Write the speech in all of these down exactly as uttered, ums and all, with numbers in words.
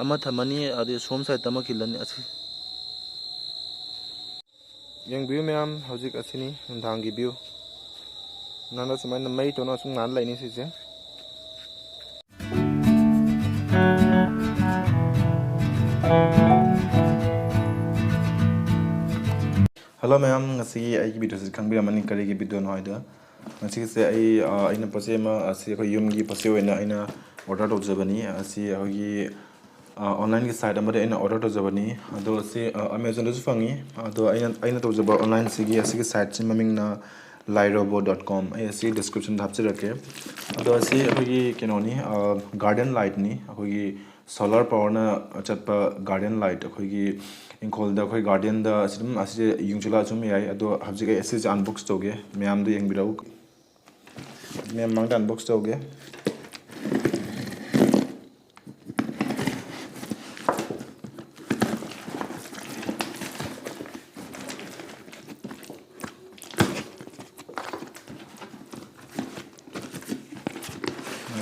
ꯑꯃ ꯊꯝꯃꯅꯤ, ꯑꯗꯩ ꯁꯣꯝ ꯁꯥꯏꯠꯇ ꯑꯃ ꯈꯤꯜꯂꯅꯤ꯫ ꯑꯁꯤ ꯌꯦꯡꯕꯤꯌꯨ ꯃꯌꯥꯝ, ꯍꯧꯖꯤꯛ ꯑꯁꯤꯅꯤ ꯅꯨꯡꯗꯥꯡꯒꯤ view꯫ ꯅꯍꯥꯟꯗ ꯁꯨꯃꯥꯏꯅ ꯃꯩ ꯇꯧꯅ ꯁꯨꯝ ꯉꯥꯟ ꯂꯩꯅꯤ ꯁꯤꯁꯦ꯫ Hello ꯃꯌꯥꯝ, ꯉꯁꯤꯒꯤ ꯑꯩꯒꯤ videoꯁꯤ ꯈꯪꯕꯤꯔꯝꯃꯅꯤ ꯀꯔꯤꯒꯤ videoꯅꯣ ꯍꯥꯏꯗꯣ꯫ ꯉꯁꯤꯒꯤꯁꯦ ꯑꯩ, ꯑ, ꯑꯩꯅ ꯄꯣꯠꯆꯩ ꯑꯃ, ꯑꯁꯤ ꯑꯩꯈꯣꯏ ꯌꯨꯝꯒꯤ ꯄꯣꯠꯆꯩ ꯑꯣꯏꯅ ꯑꯩꯅ order ꯇꯧꯖꯕꯅꯤ꯫ ꯑꯁꯤ ꯑꯩꯈꯣꯏꯒꯤ, ꯑ, onlineꯒꯤ site ꯑꯃꯗ ꯑꯩꯅ order ꯇꯧꯖꯕꯅꯤ꯫ ꯑꯗꯣ ꯑꯁꯤ, ꯑ, Amazonꯗꯁꯨ ꯐꯪꯉꯤ꯫ ꯑꯗꯣ ꯑꯩꯅ, ꯑꯩꯅ ꯇꯧꯖꯕ onlineꯁꯤꯒꯤ, ꯑꯁꯤꯒꯤ siteꯁꯤ ꯃꯃꯤꯡꯅ lairobo dot com꯫ ꯑꯩ ꯑꯁꯤ descriptionꯗ ꯍꯥꯞꯆꯔꯛꯀꯦ꯫ ꯑꯗꯣ ꯑꯁꯤ ꯑꯩꯈꯣꯏꯒꯤ ꯀꯩꯅꯣꯅꯤ, ꯑ, garden lightꯅꯤ꯫ ꯑꯩꯈꯣꯏꯒꯤ solar powerꯅ ꯆꯠꯄ garden light, ꯑꯩꯈꯣꯏꯒꯤ ꯏꯪꯈꯣꯜꯗ, ꯑꯩꯈꯣꯏ gardenꯗ ꯑꯁꯤ ꯑꯗꯨꯝ, ꯑꯁꯤꯁꯦ ꯌꯨꯡꯁꯤꯜꯂꯒ ꯁꯨꯝ ꯌꯥꯏ꯫ ꯑꯗꯣ ꯍꯧꯖꯤꯛ ꯑꯩ ꯑꯁꯤꯁꯦ unbox ꯇꯧꯒꯦ, ꯃꯌꯥꯝꯗ ꯌꯦꯡꯕꯤꯔꯛꯎ꯫ ꯃꯌꯥꯝ ꯃꯃꯥꯡꯗ unbox ꯇꯧꯒꯦ꯫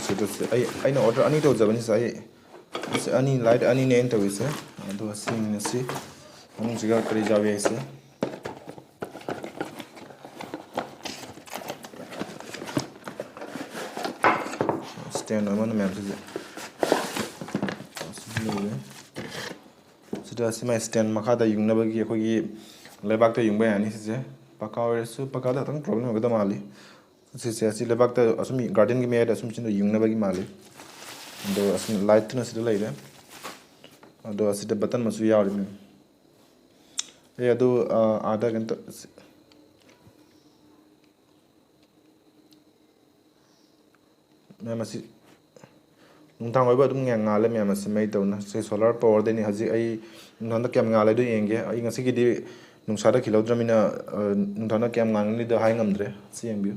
ꯁꯤꯗ ꯁꯤ ꯑꯩ, ꯑꯩꯅ order ꯑꯅꯤ ꯇꯧꯖꯕꯅꯤ ꯁꯦ꯫ ꯑꯩ ꯁꯤ ꯑꯅꯤ, light ꯑꯅꯤꯅꯦ ꯑꯩꯅ ꯇꯧꯔꯤꯁꯦ꯫ ꯑꯗꯣ ꯁꯤꯅꯤ ꯁꯤ ꯃꯅꯨꯡꯁꯤꯒ ꯀꯔꯤ ꯌꯥꯎꯏ ꯍꯥꯏꯁꯦ꯫ Stand ꯑꯃꯅ ꯃꯌꯥꯝꯁꯤꯁꯦ꯫ ꯁꯤꯗ ꯁꯤ ꯃꯥꯏ stand ꯃꯈꯥꯗ ꯌꯨꯡꯅꯕꯒꯤ ꯑꯩꯈꯣꯏꯒꯤ ꯂꯩꯕꯥꯛꯇ ꯌꯨꯡꯕ ꯌꯥꯅꯤ ꯁꯤꯁꯦ꯫ ꯄꯀꯥ ꯑꯣꯏꯔꯁꯨ, ꯄꯀꯥꯗ ꯈꯤꯇꯪ problem ꯑꯣꯏꯒꯗꯕ ꯃꯥꯜꯂꯤ꯫ ꯁꯤꯁꯦ ꯑꯁꯤ ꯂꯩꯕꯥꯛꯇ ꯑꯁꯨꯝ gardenꯒꯤ ꯃꯌꯥꯏꯗ ꯑꯁꯨꯝ ꯁꯤꯗ ꯌꯨꯡꯅꯕꯒꯤ ꯃꯥꯜꯂꯤ꯫ ꯑꯗꯣ ꯑꯁꯤ lightꯇꯨꯅ ꯁꯤꯗ ꯂꯩꯔꯦ꯫ ꯑꯗꯣ ꯑꯁꯤꯗ button ꯃꯆꯨ ꯌꯥꯎꯔꯤ꯫ ꯑꯦ, ꯑꯗꯨ, ꯑ, ꯑꯥꯗ ꯀꯩꯅꯣ ꯇꯧ-, ꯁꯤ-, ꯃꯌꯥꯝ ꯑꯁꯤ ꯅꯨꯡꯗꯥꯡ ꯑꯣꯏꯕ ꯑꯗꯨꯝ ꯉꯥꯜꯂꯦ ꯃꯌꯥꯝ ꯑꯁꯤ ꯃꯩ ꯇꯧꯅ꯫ ꯁꯤ solar powerꯗꯩꯅꯤ꯫ ꯍꯧꯖꯤꯛ ꯑꯩ ꯅꯨꯡꯗꯥꯡꯗ ꯀꯌꯥꯝ ꯉꯥꯜꯂꯦ ꯑꯗꯨ ꯌꯦꯡꯒꯦ꯫ ꯑꯩ ꯉꯁꯤꯒꯤꯗꯤ ꯅꯨꯡꯁꯥꯗ ꯈꯤꯜꯍꯧꯗ꯭ꯔꯃꯤꯅ, ꯑ, ꯅꯨꯡꯗꯥꯡꯗ ꯀꯌꯥꯝ ꯉꯥꯟꯒꯅꯤꯗꯣ ꯍꯥꯏ ꯉꯝꯗ꯭ꯔꯦ꯫ ꯁꯤ ꯌꯦꯡꯕꯤꯌꯨ꯫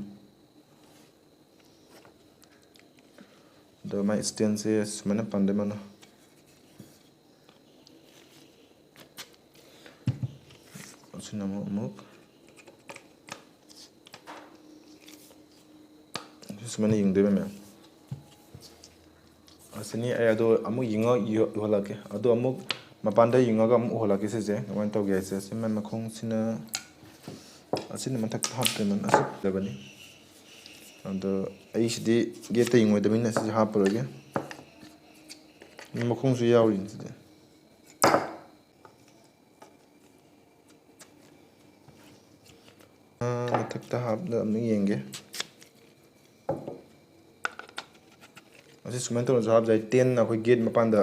ꯑꯗꯣ ꯃꯥꯏ standꯁꯦ ꯁꯨꯃꯥꯏꯅ ꯄꯥꯟꯗꯣꯏ ꯃꯥꯅ꯫ ꯑꯁꯤꯅ ꯑꯃꯨꯛ, ꯑꯃꯨꯛ ꯁꯨꯃꯥꯏꯅ ꯌꯨꯡꯗꯣꯏꯕ ꯃꯌꯥꯝ꯫ ꯑꯁꯤꯅꯤ꯫ ꯑꯩ ꯑꯗꯣ ꯑꯃꯨꯛ ꯌꯦꯡꯉ ꯌꯣ-, ꯌꯣꯜꯂꯛꯀꯦ꯫ ꯑꯗꯣ ꯑꯃꯨꯛ ꯃꯄꯥꯟꯗ ꯌꯦꯡꯉꯒ ꯑꯃꯨꯛ ꯎꯍꯜꯂꯛꯀꯦ ꯁꯤꯁꯦ ꯀꯃꯥꯏꯅ ꯇꯧꯒꯦ ꯍꯥꯏꯁꯦ꯫ ꯁꯤ ꯃꯥꯏ ꯃꯈꯣꯡꯁꯤꯅ, ꯑꯁꯤꯅ ꯃꯊꯛꯇ ꯍꯥꯞꯇꯣꯏ ꯃꯥꯜꯂꯦ꯫ ꯑꯁꯤ ꯐꯖꯕꯅꯤ꯫ ꯑꯗꯣ ꯑꯩꯁꯤꯗꯤ ꯒꯦꯠꯇ ꯌꯦꯡꯉꯣꯏꯗꯕꯅꯤꯅ ꯁꯤꯁꯦ ꯍꯥꯞꯄꯔꯣꯏꯒꯦ꯫ ꯃꯈꯣꯡꯁꯨ ꯌꯥꯎꯔꯤꯅꯤ ꯁꯤꯗꯤ꯫ ꯑꯥ, ꯃꯊꯛꯇ ꯍꯥꯞꯅ ꯑꯃꯨꯛ ꯌꯦꯡꯒꯦ꯫ ꯑꯁꯤ ꯁꯨꯃꯥꯏꯅ ꯇꯧꯅꯁꯨ ꯍꯥꯞ ꯌꯥꯏ꯫ ꯇꯦꯟꯅ ꯑꯩꯈꯣꯏ ꯒꯦꯠ ꯃꯄꯥꯟꯗ,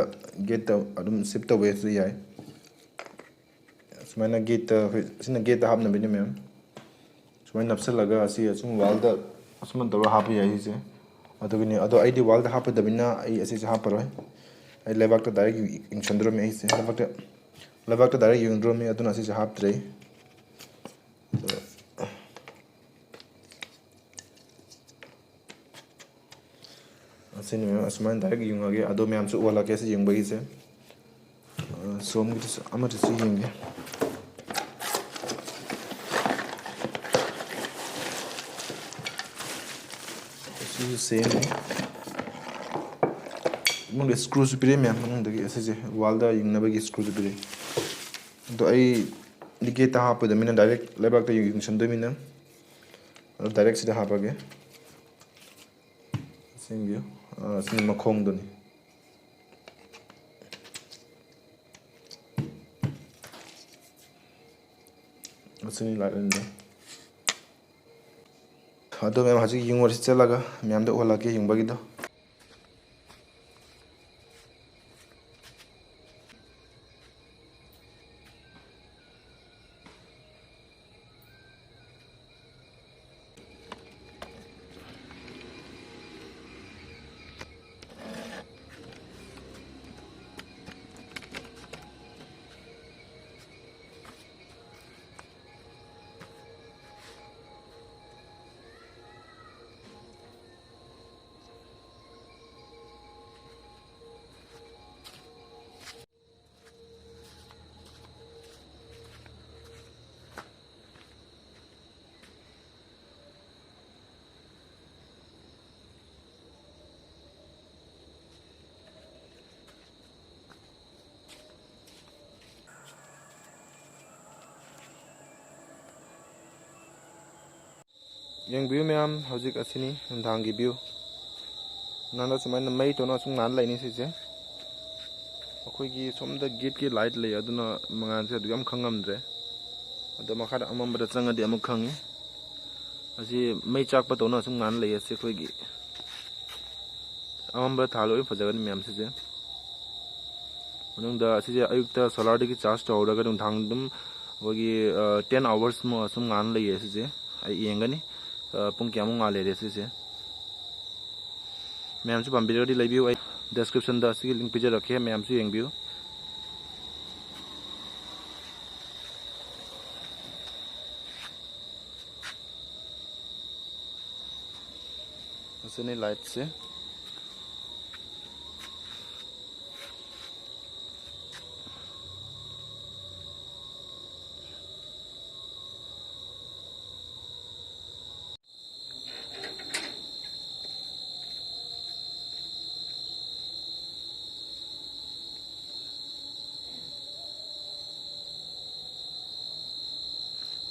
ꯒꯦꯠꯇ ꯑꯗꯨꯝ ꯁꯤꯞ ꯇꯧꯕꯁꯨ ꯌꯥꯏ꯫ ꯁꯨꯃꯥꯏꯅ ꯒꯦꯠꯇ ꯑꯩꯈꯣꯏ, ꯁꯤꯅ ꯒꯦꯠꯇ ꯍꯥꯞꯅꯕꯅꯤ ꯃꯌꯥꯝ꯫ ꯁꯨꯃꯥꯏꯅ ꯅꯞꯁꯜꯂꯒ ꯑꯁꯤ ꯑꯁꯨꯝ ꯋꯥꯜꯗ ꯑꯁꯨꯃꯥꯏꯅ ꯇꯧꯔꯒ ꯍꯥꯞꯄ ꯌꯥꯏ ꯁꯤꯁꯦ꯫ ꯑꯗꯨꯒꯤꯅꯤ꯫ ꯑꯗꯣ ꯑꯩꯗꯤ ꯋꯥꯜꯗ ꯍꯥꯞꯄꯗꯕꯅꯤꯅ ꯑꯩ ꯑꯁꯤꯁꯦ ꯍꯥꯞꯄꯔꯣꯏ꯫ ꯑꯩ ꯂꯩꯕꯥꯛꯇ ꯗꯥꯏꯔꯦꯛ ꯌꯨꯡꯁꯟꯗꯣꯔꯝꯃꯤ ꯑꯩꯁꯦ꯫ ꯂꯩꯕꯥꯛꯇ, ꯂꯩꯕꯥꯛꯇ ꯗꯥꯏꯔꯦꯛ ꯌꯨꯡꯗꯣꯔꯝꯃꯤ, ꯑꯗꯨꯅ ꯑꯁꯤꯁꯦ ꯍꯥꯞꯇ꯭ꯔꯦ꯫ ꯑꯗꯣ ꯑꯁꯤꯅꯤ ꯃꯌꯥꯝ, ꯑꯁꯨꯃꯥꯏꯅ ꯗꯥꯏꯔꯦꯛ ꯌꯨꯡꯉꯒꯦ꯫ ꯑꯗꯣ ꯃꯌꯥꯝꯁꯨ ꯎꯍꯜꯂꯛꯀꯦ ꯁꯤ ꯌꯦꯡꯕꯒꯤꯁꯦ꯫ ꯑ, ꯁꯣꯝꯒꯤꯗꯨꯁꯨ ꯑꯃꯗꯨꯁꯨ ꯌꯦꯡꯒꯦ꯫ ꯁꯤꯁꯨ ꯁꯦꯝꯃꯤ꯫ ꯃꯅꯨꯡꯗ ꯁ꯭ꯀ꯭ꯔꯨꯁꯨ ꯄꯤꯔꯛꯑꯦ ꯃꯌꯥꯝ, ꯃꯅꯨꯡꯗꯒꯤ ꯑꯁꯤꯁꯦ ꯋꯥꯜꯗ ꯌꯨꯡꯅꯕꯒꯤ ꯁ꯭ꯀ꯭ꯔꯨꯁꯨ ꯄꯤꯔꯛꯑꯦ꯫ ꯑꯗꯣ ꯑꯩ ꯒꯦꯠꯇ ꯍꯥꯞꯄꯗꯃꯤꯅ ꯗꯥꯏꯔꯦꯛ ꯂꯩꯕꯥꯛꯇ ꯌꯨꯡꯁꯟꯗꯣꯏꯃꯤꯅ ꯑꯗꯣ ꯗꯥꯏꯔꯦꯛ ꯁꯤꯗ ꯍꯥꯞꯄꯒꯦ꯫ ꯁꯦꯝꯕꯤꯌꯨ꯫ ꯑ, ꯁꯤꯅ ꯃꯈꯣꯡꯗꯨꯅꯤ꯫ ꯑꯁꯤꯅꯤ ꯂꯥꯏꯠ ꯑꯅꯤꯗꯣ꯫ ꯑꯗꯣ ꯃꯌꯥꯝ ꯍꯧꯖꯤꯛ ꯌꯨꯡꯉꯨꯔꯁꯤ ꯆꯠꯂꯒ ꯃꯌꯥꯝꯗ ꯎꯍꯜꯂꯛꯀꯦ ꯌꯨꯡꯕꯒꯤꯗꯣ꯫ ꯌꯦꯡꯕꯤꯌꯨ ꯃꯌꯥꯝ, ꯍꯧꯖꯤꯛ ꯑꯁꯤꯅꯤ ꯅꯨꯡꯗꯥꯡꯒꯤ view꯫ ꯅꯍꯥꯟꯗ ꯁꯨꯃꯥꯏꯅ ꯃꯩ ꯇꯧꯅ ꯁꯨꯝ ꯉꯥꯟ ꯂꯩꯅꯤ ꯁꯤꯁꯦ꯫ ꯑꯩꯈꯣꯏꯒꯤ ꯁꯣꯝꯗ gateꯀꯤ light ꯂꯩ, ꯑꯗꯨꯅ ꯃꯉꯥꯜꯁꯦ ꯑꯗꯨꯛ ꯌꯥꯝ ꯈꯪꯉꯝꯗ꯭ꯔꯦ꯫ ꯑꯗꯣ ꯃꯈꯥꯗ ꯑꯃꯝꯕꯗ ꯆꯪꯉꯗꯤ ꯑꯃꯨꯛ ꯈꯪꯉꯤ꯫ ꯑꯁꯤ ꯃꯩ ꯆꯥꯛꯄ ꯇꯧꯅ ꯁꯨꯝ ꯉꯥꯟ ꯂꯩꯌꯦ꯫ ꯑꯁꯤ ꯑꯩꯈꯣꯏꯒꯤ ꯑꯃꯝꯕ ꯊꯥꯜꯂꯣꯏ ꯐꯖꯒꯅꯤ ꯃꯌꯥꯝ ꯁꯤꯁꯦ꯫ ꯃꯅꯨꯡꯗ ꯑꯁꯤꯁꯦ ꯑꯌꯨꯛꯇ solarꯗꯒꯤ charge ꯇꯧꯍꯧꯔꯒ ꯅꯨꯡꯗꯥꯡ ꯑꯗꯨꯝ ꯑꯩꯈꯣꯏꯒꯤ, ꯑ, ten hours ꯃꯨꯛ ꯑꯁꯨꯝ ꯉꯥꯟ ꯂꯩꯌꯦ ꯁꯤꯁꯦ꯫ ꯑꯩ ꯌꯦꯡꯒꯅꯤ, ꯑ, ꯄꯨꯡ ꯀꯌꯥꯃꯨꯛ ꯉꯥꯜꯂꯦ ꯁꯤꯁꯦ꯫ ꯃꯌꯥꯝꯁꯨ ꯄꯥꯝꯕꯤꯔꯒꯗꯤ ꯂꯩꯕꯤꯌꯨ꯫ ꯑꯩ descriptionꯗ ꯑꯁꯤꯒꯤ link ꯄꯤꯖꯔꯛꯀꯦ, ꯃꯌꯥꯝꯁꯨ ꯌꯦꯡꯕꯤꯌꯨ꯫ ꯑꯁꯤꯅꯤ lightꯁꯦ꯫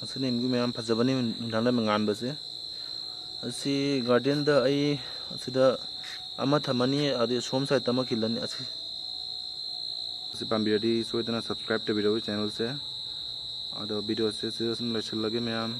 ꯑꯁꯤꯅ ꯏꯃꯨꯡꯒꯤ ꯃꯌꯥꯝ ꯐꯖꯕꯅꯤ ꯅꯨꯡꯗꯥꯡꯗ ꯉꯥꯟꯕꯁꯦ꯫ ꯑꯁꯤ gardenꯗ ꯑꯩ ꯑꯁꯤꯗ ꯑꯃ ꯊꯝꯃꯅꯤ, ꯑꯗꯩ ꯁꯣꯝ sideꯇ ꯑꯃ ꯈꯤꯜꯂꯅꯤ꯫ ꯑꯁꯤ, ꯑꯁꯤ ꯄꯥꯝꯕꯤꯔꯗꯤ ꯁꯣꯏꯗꯅ subscribe ꯇꯧꯕꯤꯔꯛꯎ channelꯁꯦ꯫ ꯑꯗꯣ videoꯁꯦ ꯁꯤꯗ ꯁꯨꯝ ꯂꯣꯏꯁꯤꯜꯂꯒꯦ ꯃꯌꯥꯝ꯫